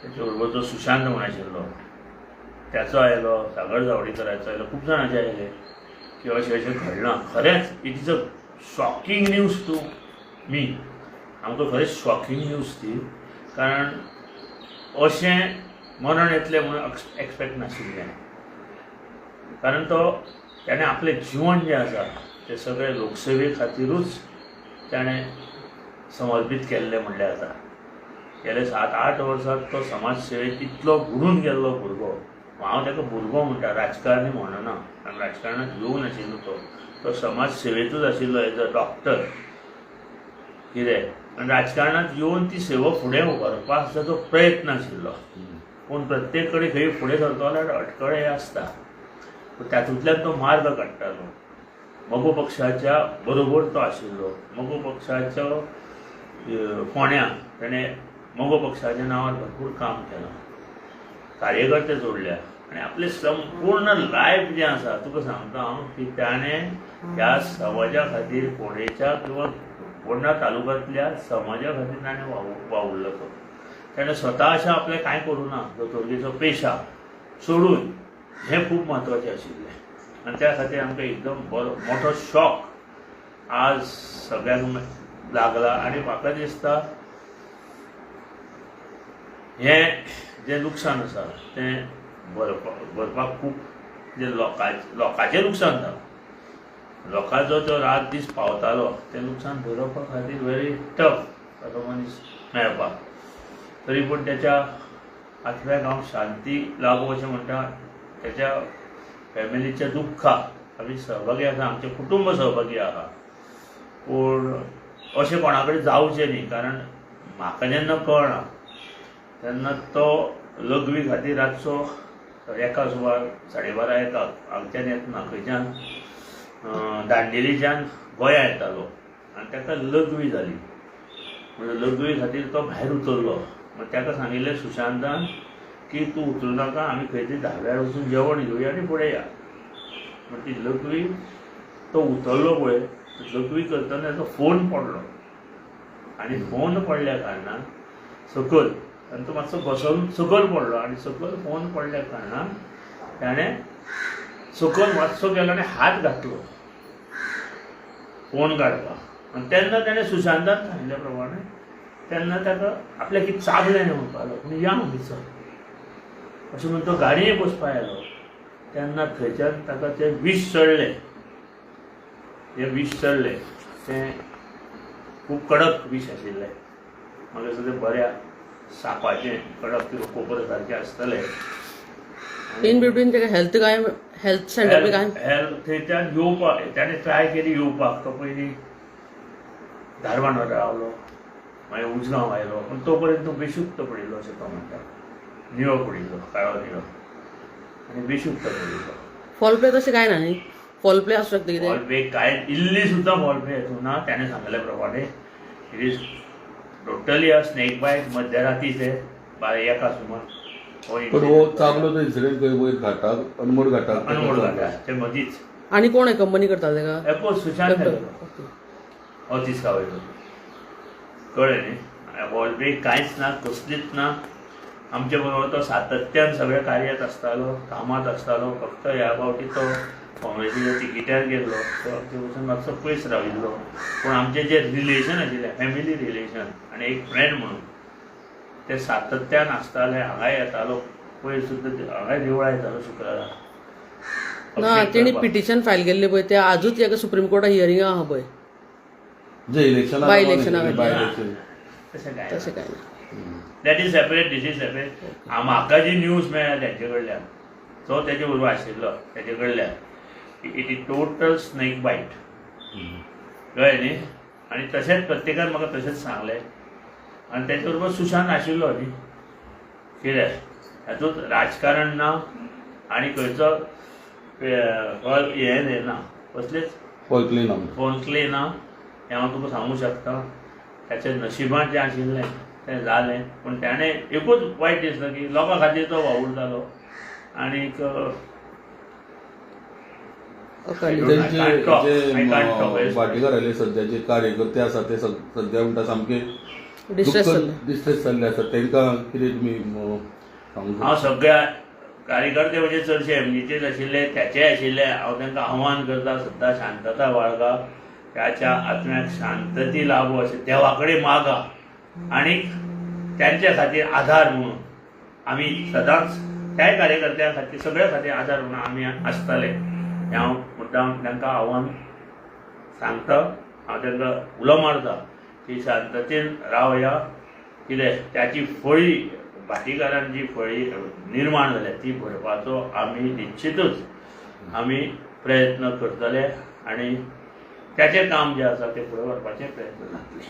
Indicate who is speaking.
Speaker 1: तेचे बरोबर जो सुशांत म्हूण आशिल्लो त्याचो आयलो, सागर जावडीकराचो आयलो, खूब जाणांचे आयले की अशें अशें घडलां. खरेंच it is a shocking news to me. आमकां खरेंच शॉकिंग न्यूज ती, कारण अशें मरण येतलें म्हणून एक्सपेक्ट नाशिल्लें. कारण तो ताणें आपलें जिवन जें आसा तें सगळें लोकसेवे खातिरूच ताणें समर्पीत केल्लें म्हणल्यार जाता. गेले 7-8 वर्सां तो समाज सेवेंत इतलो बुडून गेल्लो भुरगो. हांव ताका भुरगो म्हणटा, राजकारणी म्हणना, कारण राजकारणांत येवंक नाशिल्लो तो. तो समाज सेवेंतूच आशिल्लो एज अ डॉक्टर कितें, आनी राजकारणांत येवन ती सेवा फुडें व्हरपाचो तो प्रयत्न आशिल्लो. पूण प्रत्येक कडेन खंय फुडें सरतलो जाल्यार अटकळे हे आसता, पूण तातूंतल्यान तो मार्ग काडटालो. मगो पक्षाच्या बरोबर तो आशिल्लो. मगो पक्षाचो फोंड्या ताणें मगो पक्षाच्या नांवार भरपूर काम केलां, कार्यकर्ते जोडल्या आनी आपलें संपूर्ण लायफ जें आसा तुका सांगता हांव की ताणें ह्या समाजा खातीर, फोंडेच्या किंवा फोंडा तालुक्यांतल्या समाजा खातीर ताणें वावुरलो. तो ताणें स्वता अशें आपलें कांय करूं ना, दोतोरकीचो पेशा सोडून. हें खूब म्हत्वाचें आशिल्लें आनी त्या खातीर आमकां एकदम बरो मोठो शॉक आज सगळ्यांक लागला. आनी म्हाका दिसता हें जें नुकसान आसा तें भरपाक खूब जें लोकांचें नुकसान जालां. लोकांचो जो रात दीस पावतालो तें नुकसान भरपा खातीर व्हेरी टफ असो मनीस मेळपाक. तरी पूण त्याच्या आत्म्याक हांव शांती लागू अशें म्हणटा. त्याच्या फॅमिलीच्या दुख्खाक आमी सहभागी आसा, आमचें कुटुंब सहभागी आहा. पूण अशें कोणा कडेन जावचें न्ही, कारण म्हाका जेन्ना कळ्ळां तेन्ना तो लघवी खातीर रातचो एका सुमार 12:30 एकाक हांगच्यान येतना खंयच्यान दांडेलीच्यान गोंया येतालो आनी ताका लघवी जाली. म्हणजे लघवी खातीर तो भायर उतरलो. मागीर ताका सांगिल्लें सुशांतान की तूं उतरूं नाका, आमी खंय तरी धाब्यार वचून जेवण घेवया आनी फुडें या. मागीर ती लघवी तो उतरलो पळय, लघवी करतना ताचो फोन पडलो आनी फोन पडल्या कारणान सकयल, आनी तो मातसो घसरून सकयल पडलो आनी सकयल फोन पडल्या कारणान ताणें सकयल मातसो गेलो आनी हात घातलो फोन काडपाक. आनी तेन्ना ताणें सुशांतान सांगिल्ल्या प्रमाणे तेन्ना ताका आपल्याक कितें चाबलें न्ही म्हणपाक लागलो, पूण या आमी चल अशें म्हणून तो गाडयेक बसपाक आयलो. तेन्ना थंयच्यान ताका तें विश चडलें, हें विश चडलें तें खूब कडक विश आशिल्लें. म्हाका दिसता तें बऱ्या सापाचें कडक किंवा कोपर सारकें आसतलें.
Speaker 2: इन बिटवीन ताका हेल्थ काय हेल्थ सेंटर बी काय
Speaker 1: हेल्थ थंयच्यान येवपाक ताणें ट्राय केली येवपाक. तो पयलीं धारबांदोडा रावलो, मागीर उजगांव आयलो, पूण तो पर्यंत तो बेशुद्ध पडिल्लो अशें तो म्हणटा. निळो पडिल्लो, काळो निळो आनी बेशुद्ध पडिल्लो.
Speaker 2: फॉल प्ले तशें कांय ना न्ही? फॉल प्ले आसूं शकता कितें?
Speaker 1: फॉल प्ले कांय इल्ली सुद्दां फॉल प्ले हेतून ना. ताणें सांगले प्रमाणे it is totally a snake bite. मध्यरातीचे 12-1 सुमार
Speaker 3: पण हो चाबलो तो इन्सिडेंट खंय वयर घाटाक, अनमोड घाटाक.
Speaker 1: अनमोड घाटाक ते मदींच.
Speaker 2: आनी कोण कंपनी करता ताका?
Speaker 1: एको सुशांत अतीस गावयलो. कळ्ळें न्ही? फॉल प्ले कांयच ना, कसलीच ना. आमचे बरोबर तो सातत्यान सगळ्या कार्यात आसतालो, कामांत आसतालो. फक्त ह्या फावटी तो काँग्रेसीच्या तिकिटार गेल्लो, तो आमचे पसून मातसो पयस राविल्लो. पूण आमचें जें रिलेशन आशिल्लें, फॅमिली रिलेशन आनी एक फ्रेंड म्हणून ते सातत्यान आसताले. हांगाय येतालो पयर सुद्दां, हांगाय देवळा येतालो शुक्रारा.
Speaker 2: ना, तेणी पिटिशन फायल केल्लें पळय, ते आजूच एका सुप्रीम कोर्टात हियरिंग आहा पळय.
Speaker 3: जे इलेक्शन
Speaker 2: बाय इलेक्शना.
Speaker 3: By election.
Speaker 1: तशें काय
Speaker 2: तशें कांय ना.
Speaker 1: That is separate, this is separate. म्हाका जी न्यूज मेळ्ळ्या तेंचे कडल्यान, जो तेजे बरोबर आशिल्लो तेजे कडल्यान, it is total snake bite. कळ्ळें न्ही? आनी तशेंच प्रत्येकान म्हाका तशेंच सांगलें. आनी तेचे बरोबर सुशांत आशिल्लो न्ही. कितें हातूंत राजकारण ना आनी खंयचो हें ना, कसलेच
Speaker 3: फॉल प्ले ना.
Speaker 1: फोन क्ले ना, हें हांव तुका सांगूंक शकता. ताच्या नशिबांत जें आशिल्लें तें जालें. पूण ताणें एकूच वायट दिसलें की लोकां खातीर तो वावुरतालो आनीक
Speaker 2: अकाली.
Speaker 3: तेंचे
Speaker 1: I can't talk.
Speaker 3: J
Speaker 1: I can't talk.
Speaker 3: भाटीकाराले सध्या जे कार्यकर्ते आसा ते सध्या म्हणटा सामके
Speaker 2: Distress जाल्ले.
Speaker 3: डिस्ट्रेस जाल्ले आसा तांकां कितें तुमी सांगूंक
Speaker 1: हांव सगळ्या कार्यकर्ते म्हणजे चडशे एमजीचेच आशिल्ले, त्याचे आशिल्ले. हांव तांकां आव्हान करता, सद्दां शांतता बाळगा, त्याच्या आत्म्याक शांतती लाभो अशें देवा कडेन मागा आनी त्यांच्या खातीर आधार म्हणून आमी सदांच त्याय कार्यकर्त्यां खातीर सगळ्या खातीर आधार म्हणून आमी आसतले. हें हांव मुद्दाम तांकां आव्हान सांगता, हांव तांकां उलो मारता की शांततेन रावया. कितें त्याची फळी भाटीकारान जी फळी निर्माण जाल्या ती भरपाचो आमी निश्चितूच आमी प्रयत्न करतले आनी त्याचें काम जें आसा तें फुडें व्हरपाचे प्रयत्न जातले.